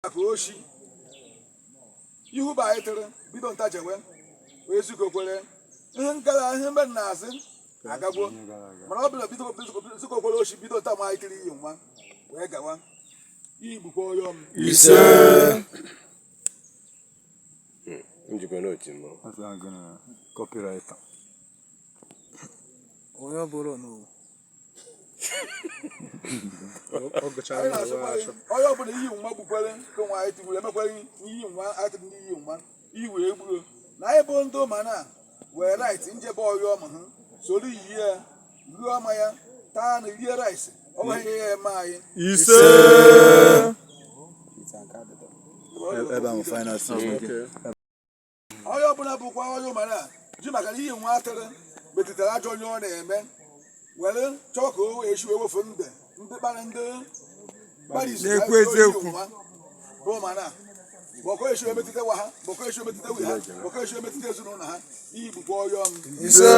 Maka oshi ihu bụ anyị tụrụ bido nta jewe wee zikokwere ihe nkara ihe mbe na-asị agagwo, mana ọ bụla bido zikokwere oshi bido nta ma anyị tụrụ iyi nwa wee gawa iyi gbukwa onye ọm. Ise. Njikwa n'otu mmụọ. Copywriter. Onye ọ bụla n'owu. Anyị na-asịkwa gị, onye ọbụla iyi nwa gbukwere ka nwa anyị tigburu emekwere iyi nwa anyị tiri ndị iyi nwa iyi wee gbuo na anyị bụ ndị ụmana wee right njebe ọyọ ọma ha soro iyi ya ruo ọma ya taa na rie rice ọ nweghị ihe ya eme anyị. Ise. Ebe ahụ final stage. Onye ọbụla bụkwa onye ụmana ji maka na iyi nwa atịrị metụtara ajọ onye ọ na-eme were chọọ ka o wee si wee wefu ndị ndị kpara ndị kpara izu. Na-ekwu eziokwu. Bụ ụmana bọkọ esi wee metụta wa ha, bọkọ esi wee metụta wi ha, bọkọ esi wee metụta ezinụlọ ha, iyi bụkwa ọyọ m. Ise.